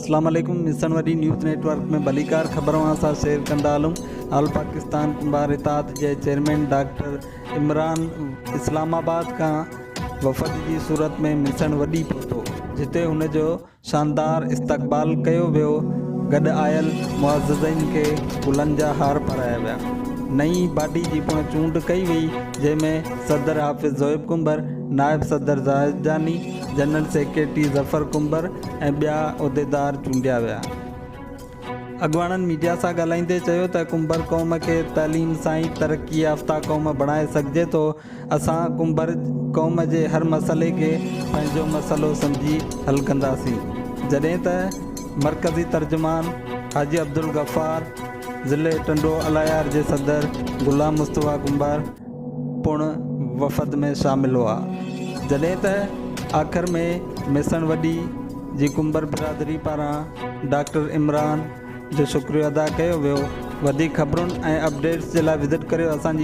اسلام عليڪم مسڻ وڏي نيوز نيٽ ورڪ ۾ ڀليڪار خبر اوهان سان شيئر ڪندا هلون آل پاڪستان ڪنڀار اتحاد جي چيئرمين ڊاڪٽر عمران اسلام آباد کان وفد جي صورت ۾ مسڻ وڏي پهتو جتي هن جو شاندار استقبال ڪيو ويو گڏ آيل معززين کي گلن جا هار پارايا ويا. نئين باڊي جي پڻ چونڊ ڪئي وئي جنهن ۾ صدر حافظ زويب ڪنڀر، نائب صدر زاهد جاني، جنرل سيڪريٽري ظفر ڪنڀر ۽ ٻيا عهديدار چونڊيا ويا. اڳواڻن ميڊيا سان ڳالهائيندي چيو ته ڪنڀر قوم کي تعليم سان ئي ترقي يافته قوم بڻائي سگهجي ٿو، اسان ڪنڀر قوم جي هر مسئلي کي پنهنجو مسئلو سمجهي حل ڪنداسين. جڏهن ته مرڪزي ترجمان حاجي عبدالغفار، ضلعي ٽنڊو الهيار جي صدر غلام مصطفيٰ ڪنڀر پڻ وفد ۾ شامل هئا. جڏهن ته آخر ۾ ميسڻ وڏي جي ڪنڀر برادري پاران ڊاڪٽر عمران جو شڪريو ادا ڪيو ويو. وڌيڪ خبرن ۽ اپڊيٽس جي لاء وزٽ ڪريو اسان جي.